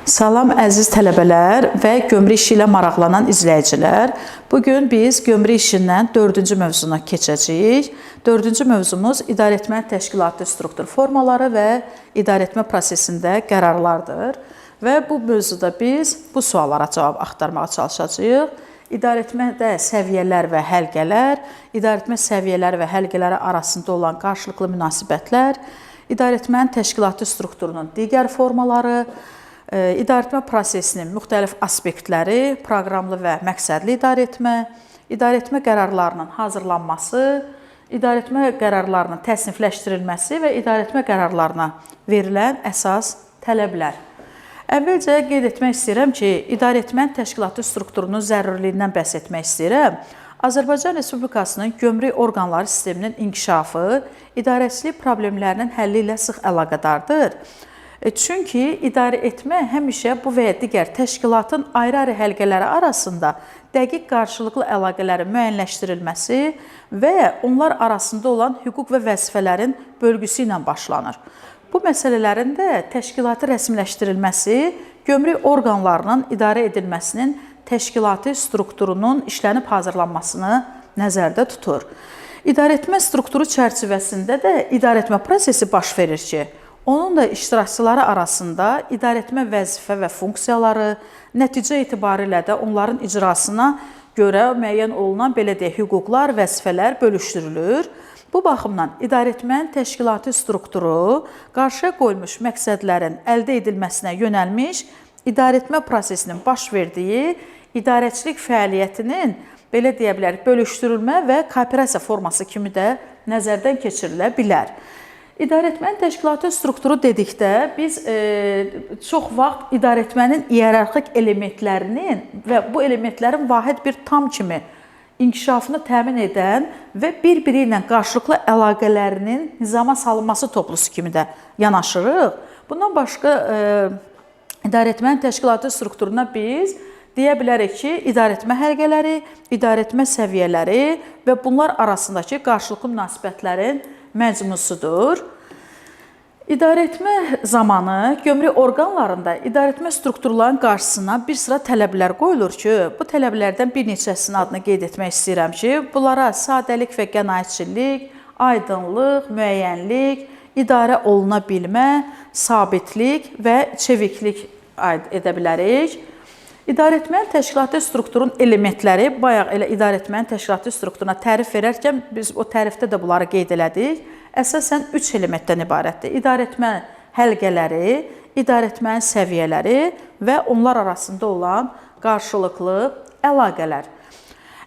Salam əziz tələbələr və gömrük işi ilə maraqlanan izləyicilər. Bu gün biz gömrük işindən 4-cü mövzuna keçəcəyik. 4-cü mövzumuz idarəetmənin təşkilati struktur formaları və idarəetmə prosesində qərarlardır. Və bu mövzuda biz bu suallara cavab axtarmağa çalışacağıq. İdarəetmədə səviyyələr və həlqələr, idarəetmə səviyyələri və həlqələri arasında olan qarşılıqlı münasibətlər, idarəetmənin təşkilati strukturunun digər formaları, idarəetmə prosesinin müxtəlif aspektləri, proqramlı və məqsədli idarəetmə, idarəetmə qərarlarının hazırlanması, idarəetmə qərarlarının təsnifləşdirilməsi və idarəetmə qərarlarına verilən əsas tələblər. Əvvəlcə qeyd etmək istəyirəm ki, idarəetmənin təşkilati strukturunun zəruriliyindən bəhs etmək istəyirəm. Azərbaycan Respublikasının gömrük orqanları sisteminin inkişafı idarəçilik problemlərinin həlli ilə sıx əlaqədardır. Çünki idarə etmə həmişə bu və ya digər təşkilatın ayrı-ayrı həlqələri arasında dəqiq qarşılıqlı əlaqələrin müəyyənləşdirilməsi və onlar arasında olan hüquq və vəzifələrin bölgüsü ilə başlanır. Bu məsələlərin də təşkilati rəsmiləşdirilməsi gömrük orqanlarının idarə edilməsinin təşkilati strukturunun işlənib hazırlanmasını nəzərdə tutur. İdarəetmə strukturu çərçivəsində də idarəetmə prosesi baş verir ki, onun da iştirakçıları arasında idarəetmə vəzifə və funksiyaları, nəticə etibarilə də onların icrasına görə müəyyən olunan belə deyək, hüquqlar, vəzifələr bölüşdürülür. Bu baxımdan idarəetmənin təşkilati strukturu qarşıya qoyulmuş məqsədlərin əldə edilməsinə yönəlmiş idarəetmə prosesinin baş verdiyi idarəçilik fəaliyyətinin belə deyə bilərik, bölüşdürülmə və kooperasiya forması kimi də nəzərdən keçirilə bilər. İdarəetmənin təşkilati strukturu dedikdə biz çox vaxt idarəetmənin iyerarxik elementlərinin və bu elementlərin vahid bir tam kimi inkişafını təmin edən və bir-biri ilə qarşılıqlı əlaqələrinin nizama salınması toplusu kimi də yanaşırıq. Bundan başqa idarəetmənin təşkilati strukturuna biz deyə bilərik ki, idarəetmə həlqələri, idarəetmə səviyyələri və bunlar arasındakı qarşılıqlı münasibətlərin məcmusudur. İdarəetmə zamanı gömrük orqanlarında idarəetmə strukturlarının qarşısına bir sıra tələblər qoyulur ki, bu tələblərdən bir neçəsinin adını qeyd etmək istəyirəm ki, bunlara sadəlik və qənaətçilik, aydınlıq, müəyyənlik, idarə oluna bilmə, sabitlik və çeviklik aid edə bilərik. İdarəetmənin təşkilati strukturun elementləri, bayaq elə idarəetmənin təşkilati strukturuna tərif verərkən biz o tərifdə də bunları qeyd elədik. Əsasən 3 elementdən ibarətdir. İdarəetmə həlqələri, idarəetmənin səviyyələri və onlar arasında olan qarşılıqlı əlaqələr.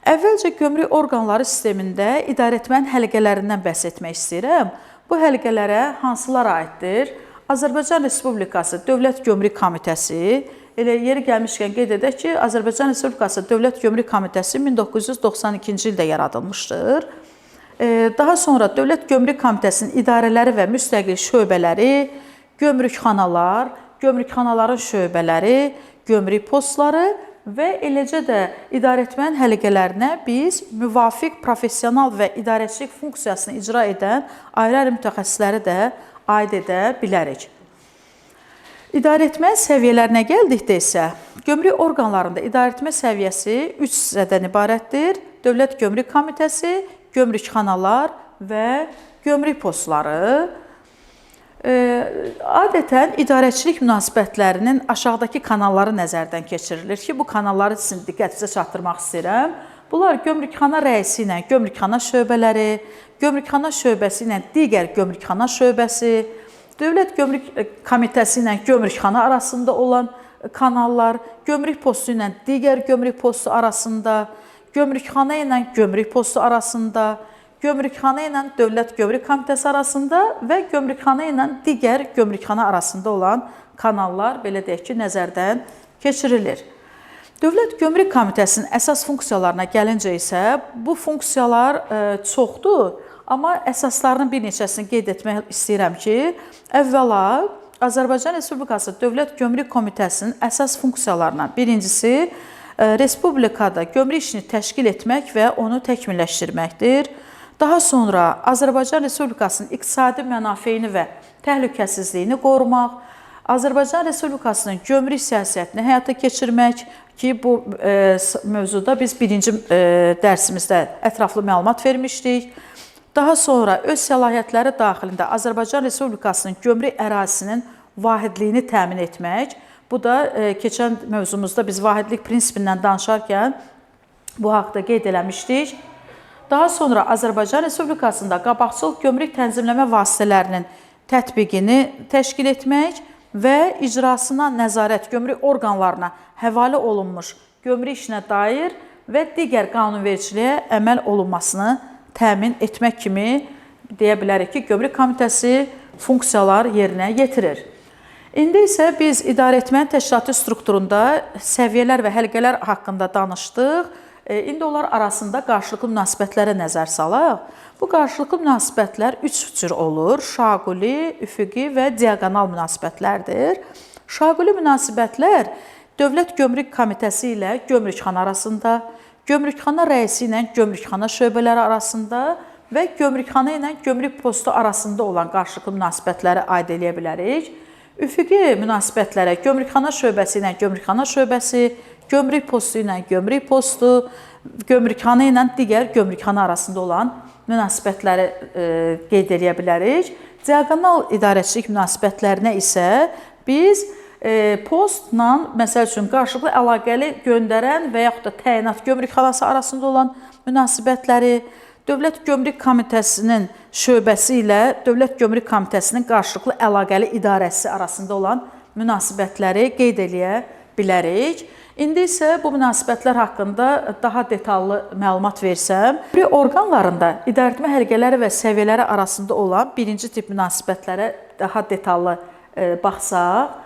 Əvvəlcə gömrük orqanları sistemində idarəetmənin həlqələrindən bəhs etmək istəyirəm. Bu həlqələrə hansılar aiddir? Azərbaycan Respublikası Dövlət Gömrük Komitəsi, elə yeri gəlmişkən qeyd edək ki, Azərbaycan Respublikası Dövlət Gömrük Komitəsi 1992-ci ildə yaradılmışdır. Daha sonra Dövlət Gömrük Komitəsinin idarələri və müstəqil şöbələri, gömrükxanalar, gömrükxanaların şöbələri, gömrük postları və eləcə də idarəetmənin həlqələrinə biz müvafiq professional və idarəçilik funksiyasını icra edən ayrı-ayrı mütəxəssisləri də aid edə bilərik. İdarəetmə səviyyələrinə gəldikdə isə, gömrük orqanlarında idarəetmə səviyyəsi 3 hissədən ibarətdir. Dövlət Gömrük Komitəsi, gömrükxanalar və gömrük postları. Adətən idarəçilik münasibətlərinin aşağıdakı kanalları nəzərdən keçirilir ki, bu kanalları sizin diqqətinizə çatdırmaq istəyirəm. Bunlar gömrükxana rəisi ilə gömrükxana şöbələri, gömrükxana şöbəsi ilə digər gömrükxana şöbəsi, Dövlət Gömrük Komitəsi ilə gömrükxana arasında olan kanallar, gömrük postu ilə digər gömrük postu arasında, gömrükxana ilə gömrük postu arasında, gömrükxana ilə Dövlət Gömrük Komitəsi arasında və gömrükxana ilə digər gömrükxana arasında olan kanallar, belə deyək ki, nəzərdən keçirilir. Dövlət Gömrük Komitəsinin əsas funksiyalarına gəlincə isə bu funksiyalar çoxdur. Amma əsaslarının bir neçəsini qeyd etmək istəyirəm ki, əvvəla Azərbaycan Respublikası Dövlət Gömrük Komitəsinin əsas funksiyalarından birincisi respublikada gömrük işini təşkil etmək və onu təkmilləşdirməkdir. Daha sonra Azərbaycan Respublikasının iqtisadi mənafeyini və təhlükəsizliyini qorumaq, Azərbaycan Respublikasının gömrük siyasətini həyata keçirmək ki, bu mövzuda biz birinci dərsimizdə ətraflı məlumat vermişdik. Daha sonra öz səlahiyyətləri daxilində Azərbaycan Respublikasının gömrük ərazisinin vahidliyini təmin etmək. Bu da keçən mövzumuzda biz vahidlik prinsipindən danışarkən bu haqda qeyd eləmişdik. Daha sonra Azərbaycan Respublikasında qabaqcıl gömrük tənzimləmə vasitələrinin tətbiqini təşkil etmək və icrasına nəzarət gömrük orqanlarına həvalə olunmuş gömrük işinə dair və digər qanunvericiliyə əməl olunmasını təmin etmək kimi deyə bilərik ki, Gömrük Komitəsi funksiyalar yerinə yetirir. İndi isə biz idarəetmənin təşkilati strukturunda səviyyələr və həlqələr haqqında danışdıq. İndi onlar arasında qarşılıqlı münasibətlərə nəzər salaq. Bu qarşılıqlı münasibətlər üç cür olur: şaquli, üfüqi və diaqonal münasibətlərdir. Şaquli münasibətlər Dövlət Gömrük Komitəsi ilə gömrükxana arasında, gömrükxana rəisi ilə gömrükxana şöbələri arasında və gömrükxana ilə gömrük postu arasında olan qarşılıqlı münasibətləri aid eləyə bilərik. Üfüqi münasibətlərə gömrükxana şöbəsi ilə gömrükxana şöbəsi, gömrük postu ilə gömrük postu, gömrükxana ilə digər gömrükxana arasında olan münasibətləri qeyd eləyə bilərik. Diaqonal idarəçilik münasibətlərinə isə biz postla, məsəl üçün, qarşılıqlı əlaqəli göndərən və yaxud da təyinat gömrükxanası arasında olan münasibətləri, Dövlət Gömrük Komitəsinin şöbəsi ilə Dövlət Gömrük Komitəsinin qarşılıqlı əlaqəli idarəsi arasında olan münasibətləri qeyd eləyə bilərik. İndi isə bu münasibətlər haqqında daha detallı məlumat versəm, gömrük orqanlarında idarəetmə həlqələri və səviyyələri arasında olan birinci tip münasibətlərə daha detallı baxsaq,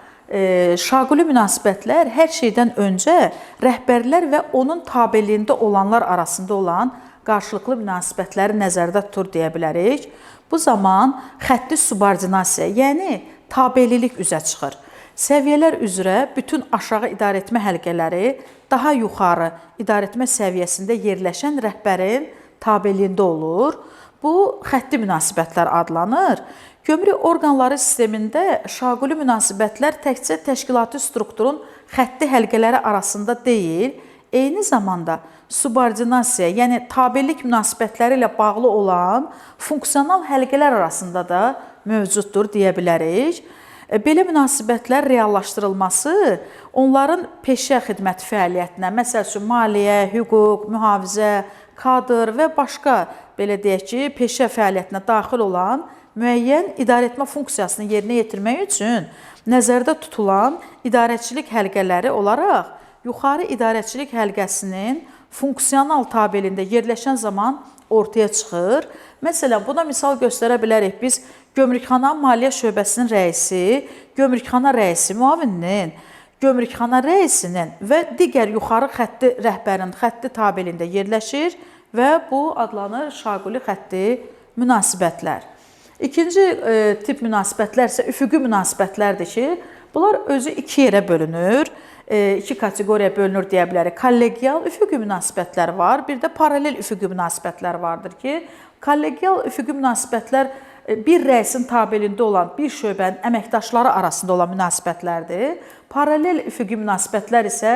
şaquli münasibətlər hər şeydən öncə rəhbərlər və onun tabeliyində olanlar arasında olan qarşılıqlı münasibətləri nəzərdə tutur deyə bilərik. Bu zaman xətti subordinasiya, yəni tabelilik üzə çıxır. Səviyyələr üzrə bütün aşağı idarəetmə həlqələri daha yuxarı idarəetmə səviyyəsində yerləşən rəhbərin tabeliyində olur. Bu xətti münasibətlər adlanır. Gömrük orqanları sistemində şaquli münasibətlər təkcə təşkilati strukturun xətti həlqələri arasında deyil, eyni zamanda subordinasiya, yəni tabelik münasibətləri ilə bağlı olan funksional həlqələr arasında da mövcuddur deyə bilərik. Belə münasibətlər reallaşdırılması onların peşə xidməti fəaliyyətinə, məsəl üçün maliyyə, hüquq, mühafizə, kadr və başqa belə deyək ki, peşə fəaliyyətinə daxil olan müəyyən idarəetmə funksiyasını yerinə yetirmək üçün nəzərdə tutulan idarəçilik həlqələri olaraq yuxarı idarəçilik həlqəsinin funksional tabelində yerləşən zaman ortaya çıxır. Məsələn, buna misal göstərə bilərik biz Gömrükxana Maliyyə Şöbəsinin rəisi, Gömrükxana rəisi müavininin, Gömrükxana rəisinin və digər yuxarı xətti rəhbərin xətti tabelində yerləşir və bu adlanır şaquli xətti münasibətlər. İkinci tip münasibətlər isə üfüqi münasibətlərdir ki, bunlar özü iki yerə bölünür, iki kateqoriyaya bölünür deyə bilərik. Kollegial üfüqi münasibətlər var, bir də paralel üfüqi münasibətlər vardır ki, kollegial üfüqi münasibətlər bir rəisin tabelində olan bir şöbənin əməkdaşları arasında olan münasibətlərdir. Paralel üfüqi münasibətlər isə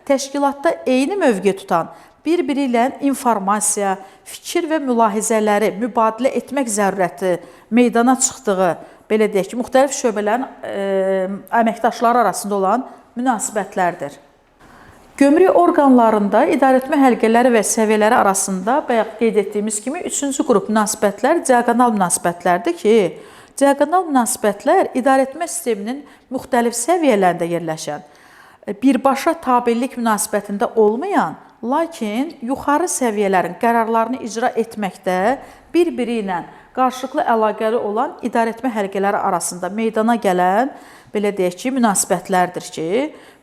təşkilatda eyni mövqe tutan, bir-biri ilə informasiya, fikir və mülahizələri mübadilə etmək zərurəti meydana çıxdığı, belə deyək ki, müxtəlif şöbələrin əməkdaşları arasında olan münasibətlərdir. Gömrük orqanlarında idarəetmə həlqələri və səviyyələri arasında bayaq qeyd etdiyimiz kimi üçüncü qrup münasibətlər diaqonal münasibətlərdir ki, diaqonal münasibətlər idarəetmə sisteminin müxtəlif səviyyələrində yerləşən, birbaşa tabelik münasibətində olmayan, lakin yuxarı səviyyələrin qərarlarını icra etməkdə bir-biri ilə qarşılıqlı əlaqəli olan idarəetmə həlqələri arasında meydana gələn, belə deyək ki, münasibətlərdir ki,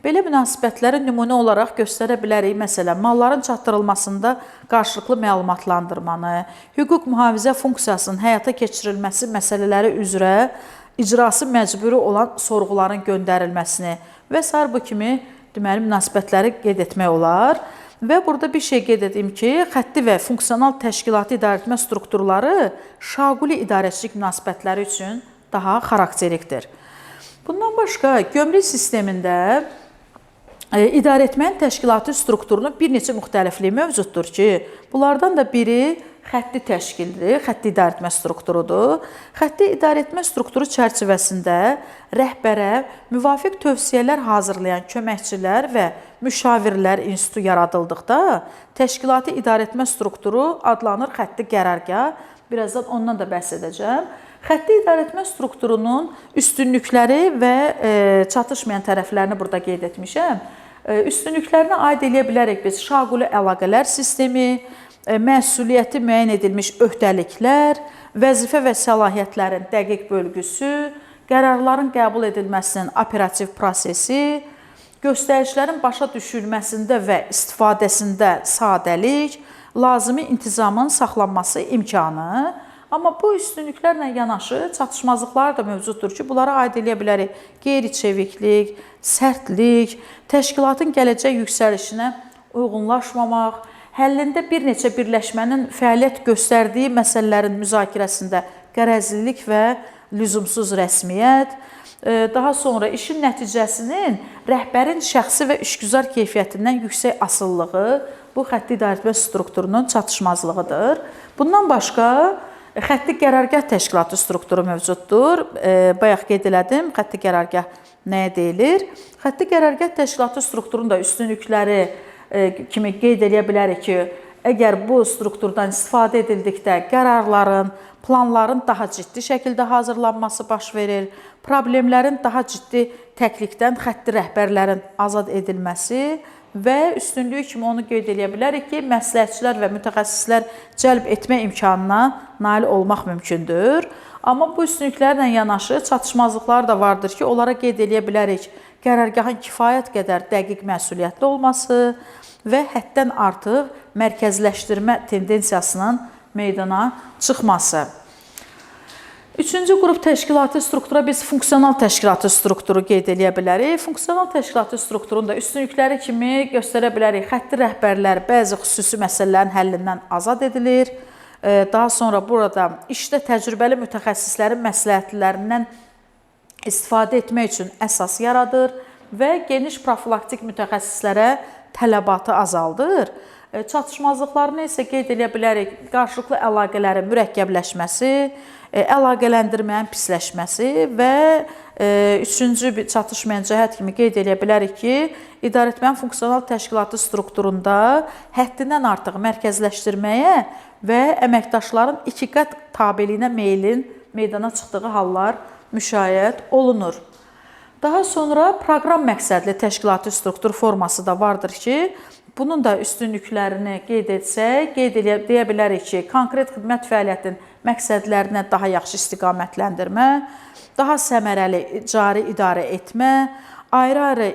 belə münasibətləri nümunə olaraq göstərə bilərik. Məsələn, malların çatdırılmasında qarşılıqlı məlumatlandırmanı, hüquq mühafizə funksiyasının həyata keçirilməsi məsələləri üzrə icrası məcburi olan sorğuların göndərilməsini və sair bu kimi deməli münasibətləri qeyd etmək olar. Və burada bir şey qeyd edim ki, xətti və funksional təşkilati idarəetmə strukturları şaquli idarəçilik münasibətləri üçün daha xarakterikdir. Bundan başqa gömrük sistemində idarəetmənin təşkilati strukturunun bir neçə müxtəlifliyi mövcuddur ki, bunlardan da biri xətti təşkildir, xətti idarəetmə strukturudur. Xətti idarəetmə strukturu çərçivəsində rəhbərə müvafiq tövsiyələr hazırlayan köməkçilər və müşavirlər institutu yaradıldıqda təşkilati idarəetmə strukturu adlanır xətti qərargah. Birazdan ondan da bəhs edəcəm. Xətti idarəetmə strukturunun üstünlükləri və çatışmayan tərəflərini burada qeyd etmişəm. Üstünlüklərinə aid eləyə bilərik biz şaquli əlaqələr sistemi, məsuliyyəti müəyyən edilmiş öhdəliklər, vəzifə və səlahiyyətlərin dəqiq bölgüsü, qərarların qəbul edilməsinin operativ prosesi, göstərişlərin başa düşülməsində və istifadəsində sadəlik, lazımi intizamın saxlanması imkanı. Amma bu üstünlüklərlə yanaşı çatışmazlıqlar da mövcuddur ki, bunlara aid eləyə bilərik qeyri-çeviklik, sərtlik, təşkilatın gələcək yüksəlişinə uyğunlaşmamaq, həllində bir neçə birləşmənin fəaliyyət göstərdiyi məsələlərin müzakirəsində qərəzlilik və lüzumsuz rəsmiyyət, daha sonra işin nəticəsinin rəhbərin şəxsi və işgüzar keyfiyyətindən yüksək asılılığı bu xətti idarəetmə strukturunun çatışmazlığıdır. Bundan başqa xətti qərargah təşkilatı strukturu mövcuddur. Bayaq qeyd elədim, xətti qərargah nəyə deyilir? Xətti qərargah təşkilatı strukturunun da üstünlükləri kimi qeyd eləyə bilərik ki, əgər bu strukturdan istifadə edildikdə qərarların, planların daha ciddi şəkildə hazırlanması baş verir, problemlərin daha ciddi təklikdən xətti rəhbərlərin azad edilməsi və üstünlüyü kimi onu qeyd eləyə bilərik ki, məsləhətçilər və mütəxəssislər cəlb etmə imkanına nail olmaq mümkündür. Amma bu üstünlüklərlə yanaşı çatışmazlıqlar da vardır ki, onlara qeyd eləyə bilərik qərargahın kifayət qədər dəqiq məsuliyyətli olması və həddən artıq mərkəzləşdirmə tendensiyasının meydana çıxması. Üçüncü qrup təşkilati struktura biz funksional təşkilati strukturu qeyd eləyə bilərik. Funksional təşkilati strukturun da üstünlükləri kimi göstərə bilərik. Xətti rəhbərlər bəzi xüsusi məsələlərin həllindən azad edilir. Daha sonra burada işdə təcrübəli mütəxəssislərin məsləhətlərindən istifadə etmək üçün əsas yaradır və geniş profilaktik mütəxəssislərə tələbatı azaldır. Çatışmazlıqlarını isə qeyd eləyə bilərik. Qarşılıqlı əlaqələrin mürəkkəbləşməsi, əlaqələndirməyin pisləşməsi və üçüncü bir çatışmayan cəhət kimi qeyd eləyə bilərik ki, idarəetmənin funksional təşkilatı strukturunda həddindən artıq mərkəzləşdirməyə və əməkdaşların iki qat tabeliyinə meylin meydana çıxdığı hallar müşayiət olunur. Daha sonra proqram məqsədli təşkilati struktur forması da vardır ki, bunun da üstünlüklərini qeyd etsək, deyə bilərik ki, konkret xidmət fəaliyyətinin məqsədlərinə daha yaxşı istiqamətləndirmə, daha səmərəli cari idarə etmə, ayrı-ayrı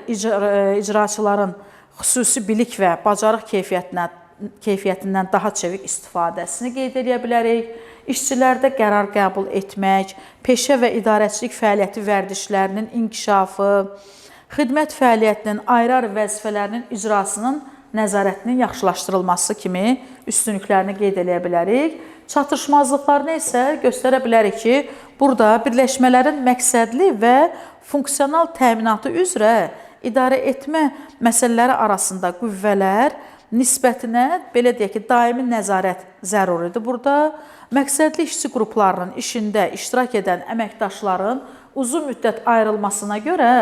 icraçıların xüsusi bilik və bacarıq keyfiyyətindən daha çevik istifadəsini qeyd edə bilərik, işçilərdə qərar qəbul etmək, peşə və idarəçilik fəaliyyəti vərdişlərinin inkişafı, xidmət fəaliyyətinin ayrı-ayrı vəzifələrinin icrasının nəzarətinin yaxşılaşdırılması kimi üstünlüklərini qeyd eləyə bilərik. Çatışmazlıqlarını isə göstərə bilərik ki, burada birləşmələrin məqsədli və funksional təminatı üzrə idarə etmə məsələləri arasında qüvvələr nisbətinə, belə deyək ki, daimi nəzarət zəruridir burada. Məqsədli işçi qruplarının işində iştirak edən əməkdaşların uzun müddət ayrılmasına görə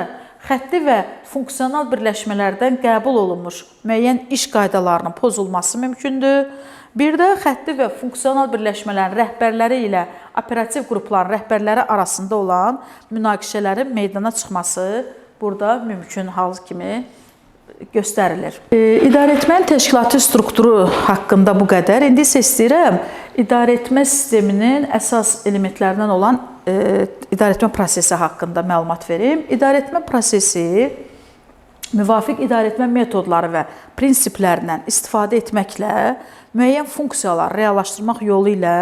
xətti və funksional birləşmələrdən qəbul olunmuş müəyyən iş qaydalarının pozulması mümkündür. Bir də xətti və funksional birləşmələrin rəhbərləri ilə operativ qrupların rəhbərləri arasında olan münaqişələrin meydana çıxması burada mümkün hal kimi göstərilir. İdarəetmənin təşkilati strukturu haqqında bu qədər. İndi isə istəyirəm idarəetmə sisteminin əsas elementlərindən olan idarəetmə prosesi haqqında məlumat verim. İdarəetmə prosesi müvafiq idarəetmə metodları və prinsiplərindən istifadə etməklə müəyyən funksiyalar reallaşdırmaq yolu ilə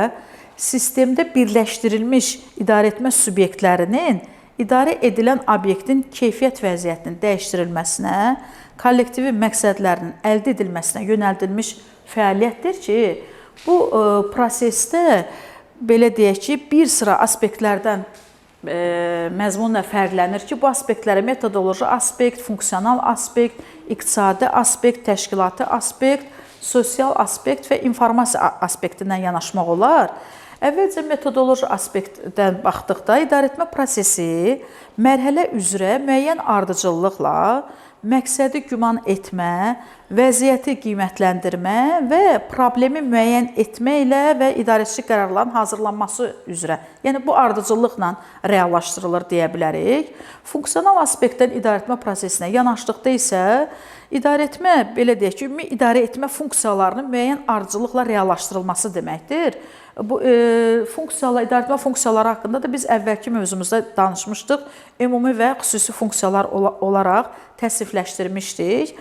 sistemdə birləşdirilmiş idarəetmə subyektlərinin idarə edilən obyektin keyfiyyət vəziyyətinin dəyişdirilməsinə, kollektivin məqsədlərinin əldə edilməsinə yönəldilmiş fəaliyyətdir ki, bu prosesdə belə deyək ki, bir sıra aspektlərdən məzmunla fərqlənir ki, bu aspektlərə metodoloji aspekt, funksional aspekt, iqtisadi aspekt, təşkilati aspekt, sosial aspekt və informasiya aspektindən yanaşmaq olar. Əvvəlcə metodoloji aspektdən baxdıqda idarəetmə prosesi mərhələ üzrə müəyyən ardıcıllıqla məqsədi güman etmə, vəziyyəti qiymətləndirmə və problemi müəyyən etmə ilə və idarəçilik qərarlarının hazırlanması üzrə, yəni bu ardıcıllıqla reallaşdırılır deyə bilərik. Funksional aspektdən idarəetmə prosesinə yanaşdıqda isə idarəetmə, belə deyək ki, ümumi idarə etmə funksiyalarının müəyyən ardıcıllıqla reallaşdırılması deməkdir. Bu funksiyalar, idarəetmə funksiyaları haqqında da biz əvvəlki mövzumuzda danışmışdıq. Ümumi və xüsusi funksiyalar olaraq təsnifləşdirmişdik.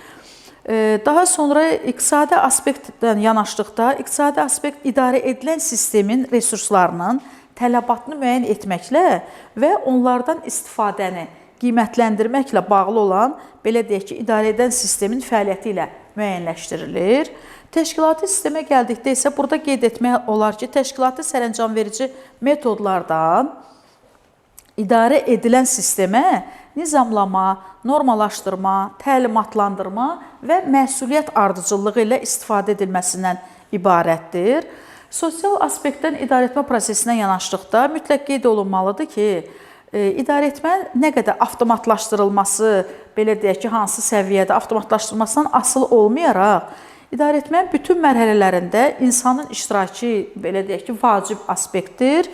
Daha sonra iqtisadi aspektdən yanaşdıqda, iqtisadi aspekt idarə edilən sistemin resurslarının tələbatını müəyyən etməklə və onlardan istifadəni qiymətləndirməklə bağlı olan, belə deyək ki, idarə edən sistemin fəaliyyəti ilə müəyyənləşdirilir. Təşkilati sistemə gəldikdə isə burada qeyd etmək olar ki, təşkilati sərəncamverici metodlardan idarə edilən sistemə nizamlama, normallaşdırma, təlimatlandırma və məsuliyyət ardıcıllığı ilə istifadə edilməsindən ibarətdir. Sosial aspektdən idarəetmə prosesinə yanaşdıqda mütləq qeyd olunmalıdır ki, idarəetmə nə qədər avtomatlaşdırılması, belə deyək ki, hansı səviyyədə avtomatlaşdırılmasından asılı olmayaraq, idarəetmənin bütün mərhələlərində insanın iştirakı, belə deyək ki, vacib aspektdir.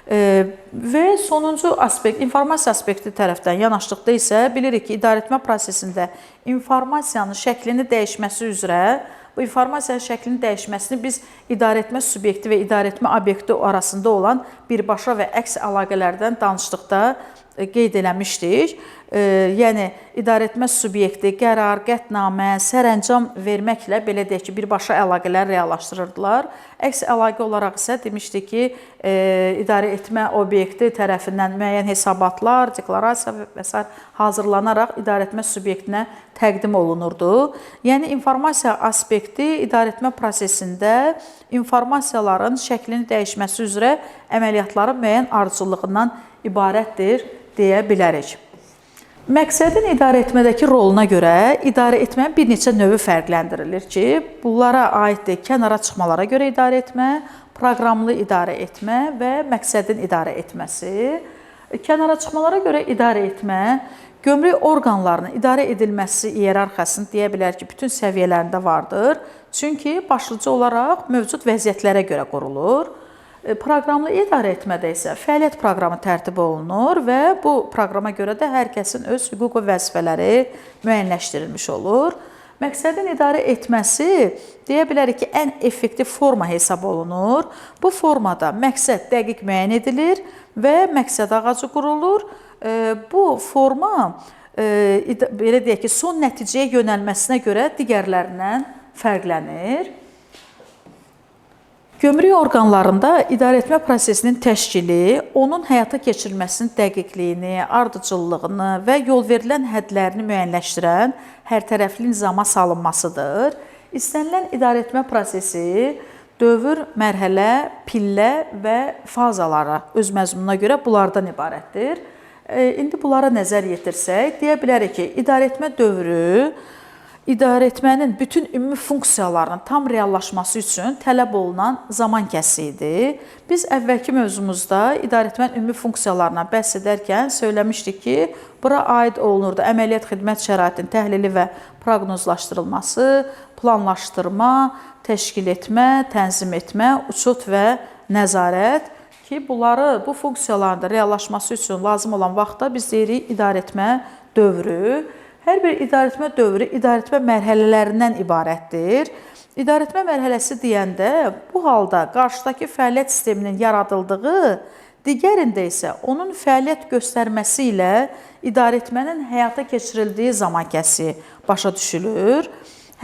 Və sonuncu aspekt, informasiya aspekti tərəfdən yanaşdıqda isə bilirik ki, idarəetmə prosesində informasiyanın şəklini dəyişməsi üzrə, bu informasiyanın şəklinin dəyişməsini biz idarəetmə subyekti və idarəetmə obyekti arasında olan birbaşa və əks əlaqələrdən danışdıqda qeyd eləmişdik. Yəni, idarəetmə subyekti qərar, qətnamə, sərəncam verməklə, belə deyək ki, birbaşa əlaqələr reallaşdırırdılar. Əks əlaqə olaraq isə demişdik ki, idarəetmə obyekti tərəfindən müəyyən hesabatlar, deklarasiya və s. hazırlanaraq idarəetmə subyektinə təqdim olunurdu. Yəni, informasiya aspekti idarəetmə prosesində informasiyaların şəklini dəyişməsi üzrə əməliyyatların müəyyən ardıcıllığından ibarətdir deyə bilərik. Məqsədin idarəetmədəki roluna görə idarəetmənin bir neçə növü fərqləndirilir ki, bunlara aiddir kənara çıxmalara görə idarəetmə, proqramlı idarəetmə və məqsədin idarə etməsi. Kənara çıxmalara görə idarəetmə, gömrük orqanlarının idarə edilməsi iyerarxiyasını deyə bilər ki, bütün səviyyələrində vardır. Çünki başlıca olaraq mövcud vəziyyətlərə görə qurulur. Proqramlı idarəetmədə isə fəaliyyət proqramı tərtib olunur və bu proqrama görə də hər kəsin öz hüquq və vəzifələri müəyyənləşdirilmiş olur. Məqsədin idarə etməsi deyə bilərik ki, ən effektiv forma hesab olunur. Bu formada məqsəd dəqiq müəyyən edilir və məqsəd ağacı qurulur. Bu forma belə deyək ki, son nəticəyə yönəlməsinə görə digərlərindən fərqlənir. Gömrük orqanlarında idarəetmə prosesinin təşkili, onun həyata keçirilməsinin dəqiqliyini, ardıcıllığını və yol verilən hədlərini müəyyənləşdirən hərtərəfli nizama salınmasıdır. İstənilən idarəetmə prosesi dövr, mərhələ, pillə və fazalara öz məzmununa görə bunlardan ibarətdir. İndi bunlara nəzər yetirsək, deyə bilərik ki, idarəetmə dövrü idarəetmənin bütün ümumi funksiyalarının tam reallaşması üçün tələb olunan zaman kəsiyidir. Biz əvvəlki mövzumuzda idarəetmənin ümumi funksiyalarından bəhs edərkən söyləmişdik ki, bura aid olunurdu əməliyyat xidmət şəraitinin təhlili və proqnozlaşdırılması, planlaşdırma, təşkil etmə, tənzim etmə, uçut və nəzarət ki, bunları, bu funksiyaların da reallaşması üçün lazım olan vaxtda biz deyirik idarəetmə dövrü. Hər bir idarəetmə dövrü idarəetmə mərhələlərindən ibarətdir. İdarəetmə mərhələsi deyəndə bu halda qarşıdakı fəaliyyət sisteminin yaradıldığı, digərində isə onun fəaliyyət göstərməsi ilə idarəetmənin həyata keçirildiyi zaman kəsiyi başa düşülür.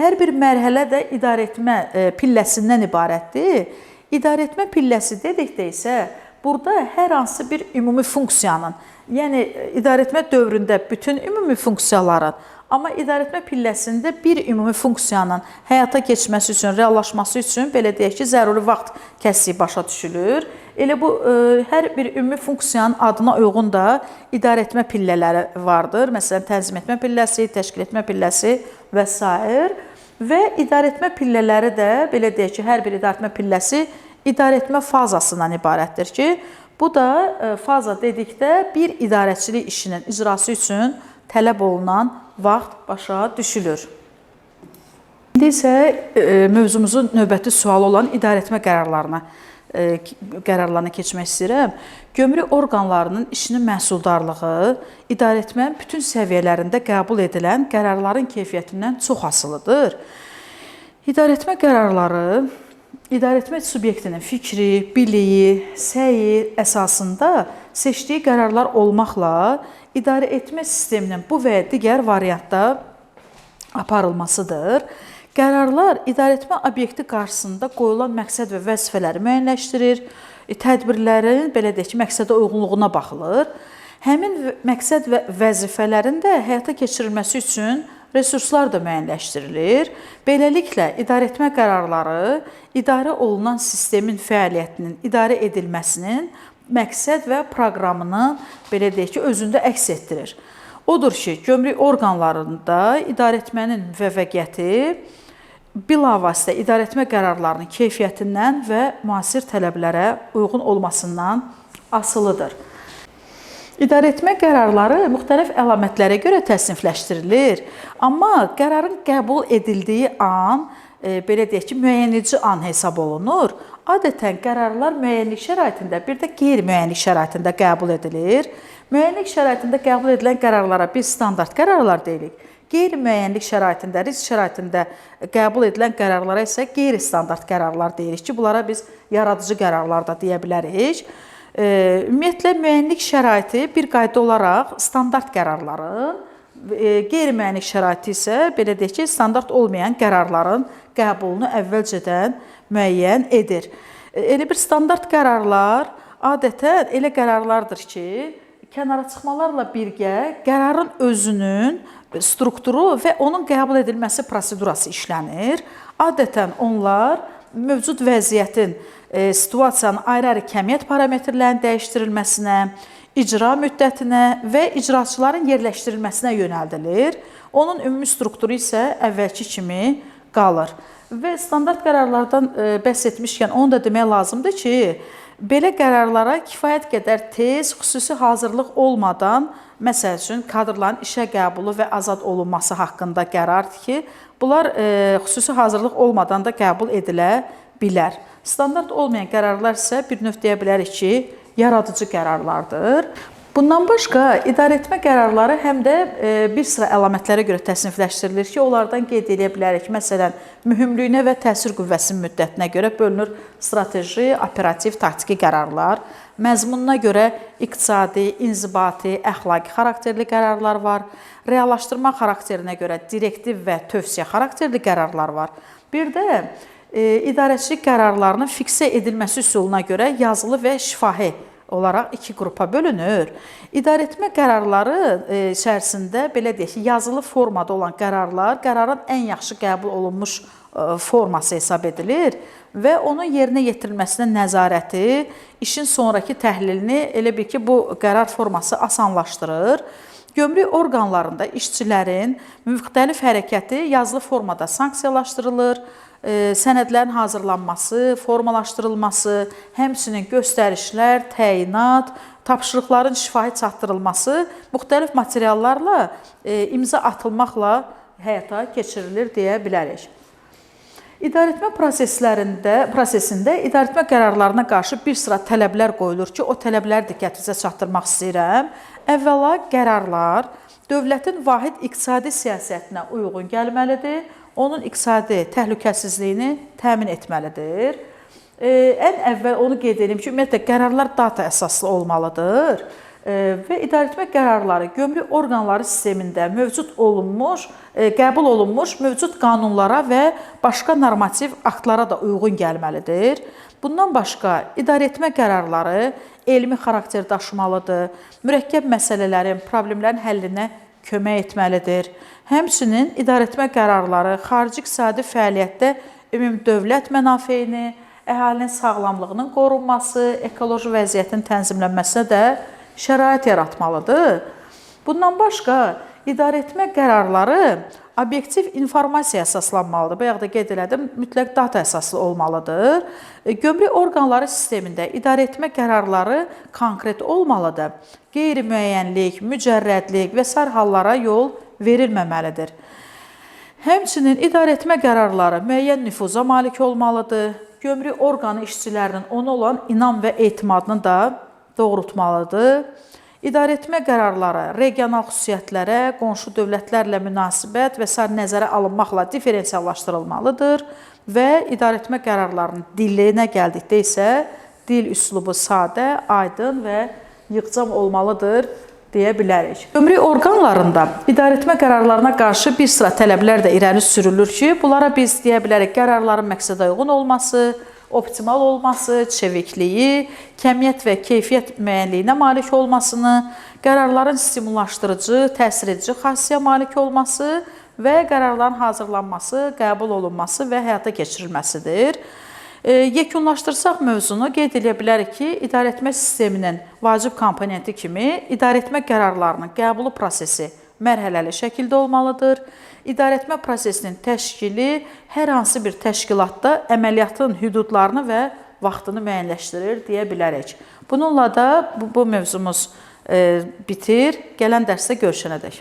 Hər bir mərhələ də idarəetmə pilləsindən ibarətdir. İdarəetmə pilləsi dedikdə isə burada hər hansı bir ümumi funksiyanın, yəni idarəetmə dövründə bütün ümumi funksiyaların, amma idarəetmə pilləsində bir ümumi funksiyanın həyata keçməsi üçün, reallaşması üçün, belə deyək ki, zəruri vaxt kəsiyi başa düşülür. Elə bu hər bir ümumi funksiyanın adına uyğun da idarəetmə pillələri vardır. Məsələn, tənzim etmə pilləsi, təşkil etmə pilləsi və s. Və idarəetmə pillələri də belə deyək ki, hər bir idarəetmə pilləsi idarəetmə fazasından ibarətdir ki, bu da faza dedikdə bir idarəçilik işinin icrası üçün tələb olunan vaxt başa düşülür. İndi isə mövzumuzun növbəti sualı olan idarəetmə qərarlarına keçmək istəyirəm. Gömrük orqanlarının işinin məhsuldarlığı idarəetmənin bütün səviyyələrində qəbul edilən qərarların keyfiyyətindən çox asılıdır. İdarəetmə qərarları idarəetmə subyektinin fikri, biliyi, səyi əsasında seçdiyi qərarlar olmaqla idarəetmə sisteminin bu və ya digər variantda aparılmasıdır. Qərarlar idarəetmə obyekti qarşısında qoyulan məqsəd və vəzifələri müəyyənləşdirir, tədbirlərin, belə deyək ki, məqsədə uyğunluğuna baxılır. Həmin məqsəd və vəzifələrin də həyata keçirilməsi üçün resurslar da müəyyənləşdirilir. Beləliklə, idarəetmə qərarları idarə olunan sistemin fəaliyyətinin idarə edilməsinin məqsəd və proqramını, belə deyək ki, özündə əks etdirir. Odur ki, gömrük orqanlarında idarəetmənin müvəffəqiyyəti bilavasitə idarəetmə qərarlarının keyfiyyətindən və müasir tələblərə uyğun olmasından asılıdır. İdarəetmə qərarları müxtəlif əlamətlərə görə təsnifləşdirilir, amma qərarın qəbul edildiyi an, belə deyək ki, müəyyənləyici an hesab olunur. Adətən qərarlar müəyyənlik şəraitində, bir də qeyri-müəyyənlik şəraitində qəbul edilir. Müəyyənlik şəraitində qəbul edilən qərarlara biz standart qərarlar deyirik. Qeyri-müəyyənlik şəraitində, risk şəraitində qəbul edilən qərarlara isə qeyri-standart qərarlar deyirik ki, bunlara biz yaradıcı qərarlar da deyə bilərik. Ümumiyyətlə, müəyyənlik şəraiti bir qayda olaraq standart qərarların, qeyri-müəyyənlik şəraiti isə belə deyək ki, standart olmayan qərarların qəbulunu əvvəlcədən müəyyən edir. Elə bir standart qərarlar adətən elə qərarlardır ki, kənara çıxmalarla birgə qərarın özünün strukturu və onun qəbul edilməsi prosedurası işlənir. Adətən onlar mövcud vəziyyətin, situasiyanın ayrı-ayrı kəmiyyət parametrlərinin dəyişdirilməsinə, icra müddətinə və icraçıların yerləşdirilməsinə yönəldilir. Onun ümumi strukturu isə əvvəlki kimi qalır. Və standart qərarlardan bəhs etmişkən onu da demək lazımdır ki, belə qərarlara kifayət qədər tez, xüsusi hazırlıq olmadan, məsəl üçün, kadrların işə qəbulu və azad olunması haqqında qərardır ki, bunlar xüsusi hazırlıq olmadan da qəbul edilə bilər. Standart olmayan qərarlar isə bir növ deyə bilərik ki, yaradıcı qərarlardır. Bundan başqa, idarəetmə qərarları həm də bir sıra əlamətlərə görə təsnifləşdirilir ki, onlardan qeyd edə bilərik. Məsələn, mühümlüyünə və təsir qüvvəsinin müddətinə görə bölünür strateji, operativ, taktiki qərarlar. Məzmununa görə iqtisadi, inzibati, əxlaqi xarakterli qərarlar var. Reallaşdırma xarakterinə görə direktiv və tövsiyə xarakterli qərarlar var. Bir də idarəçilik qərarlarının fiksə edilməsi üsuluna görə yazılı və şifahi olaraq iki qrupa bölünür. İdarəetmə qərarları içərisində belə deyək ki, yazılı formada olan qərarlar qərarın ən yaxşı qəbul olunmuş forması hesab edilir və onun yerinə yetirilməsinə nəzarəti, işin sonrakı təhlilini elə bil ki, bu qərar forması asanlaşdırır. Gömrük orqanlarında işçilərin müxtəlif hərəkəti yazılı formada sanksiyalaşdırılır, sənədlərin hazırlanması, formalaşdırılması, həmçinin göstərişlər, təyinat, tapşırıqların şifahi çatdırılması müxtəlif materiallarla imza atılmaqla həyata keçirilir deyə bilərik. İdarəetmə prosesində idarəetmə qərarlarına qarşı bir sıra tələblər qoyulur ki, o tələbləri diqqətinizə çatdırmaq istəyirəm. Əvvəla, qərarlar dövlətin vahid iqtisadi siyasətinə uyğun gəlməlidir, onun iqtisadi təhlükəsizliyini təmin etməlidir. Ən əvvəl onu qeyd edim ki, ümumiyyətlə, qərarlar data əsaslı olmalıdır və idarəetmə qərarları gömrük orqanları sistemində mövcud olunmuş, qəbul olunmuş mövcud qanunlara və başqa normativ aktlara da uyğun gəlməlidir. Bundan başqa idarəetmə qərarları elmi xarakter daşımalıdır, mürəkkəb məsələlərin, problemlərin həllinə kömək etməlidir. Həmçinin idarəetmə qərarları xarici iqtisadi fəaliyyətdə ümumdövlət mənafeyini, əhalinin sağlamlığının qorunması, ekoloji vəziyyətin tənzimlənməsinə də şərait yaratmalıdır. Bundan başqa idarəetmə qərarları obyektiv informasiyaya əsaslanmalıdır. Bayaq da qeyd elədim, mütləq data əsaslı olmalıdır. Gömrük orqanları sistemində idarəetmə qərarları konkret olmalıdır. Qeyri-müəyyənlik, mücərrədlik və sair hallara yol verilməməlidir. Həmçinin idarəetmə qərarları müəyyən nüfuza malik olmalıdır. Gömrük orqanı işçilərinin ona olan inam və etimadını da doğrultmalıdır. İdarəetmə qərarları regional xüsusiyyətlərə, qonşu dövlətlərlə münasibət və sair nəzərə alınmaqla differensiallaşdırılmalıdır və idarəetmə qərarlarının dilinə gəldikdə isə dil üslubu sadə, aydın və yığcam olmalıdır deyə bilərik. Gömrük orqanlarında idarəetmə qərarlarına qarşı bir sıra tələblər də irəli sürülür ki, bunlara biz deyə bilərik qərarların məqsədə uyğun olması, optimal olması, çevikliyi, kəmiyyət və keyfiyyət müəyyənliyinə malik olmasını, qərarların stimullaşdırıcı, təsir edici xassəyə malik olması və qərarların hazırlanması, qəbul olunması və həyata keçirilməsidir. Yekunlaşdırsaq mövzunu qeyd edə bilərik ki, idarəetmə sisteminin vacib komponenti kimi idarəetmə qərarlarının qəbulu prosesi mərhələli şəkildə olmalıdır. İdarəetmə prosesinin təşkili hər hansı bir təşkilatda əməliyyatın hüdudlarını və vaxtını müəyyənləşdirir deyə bilərik. Bununla da bu mövzumuz bitir. Gələn dərsdə görüşənədək.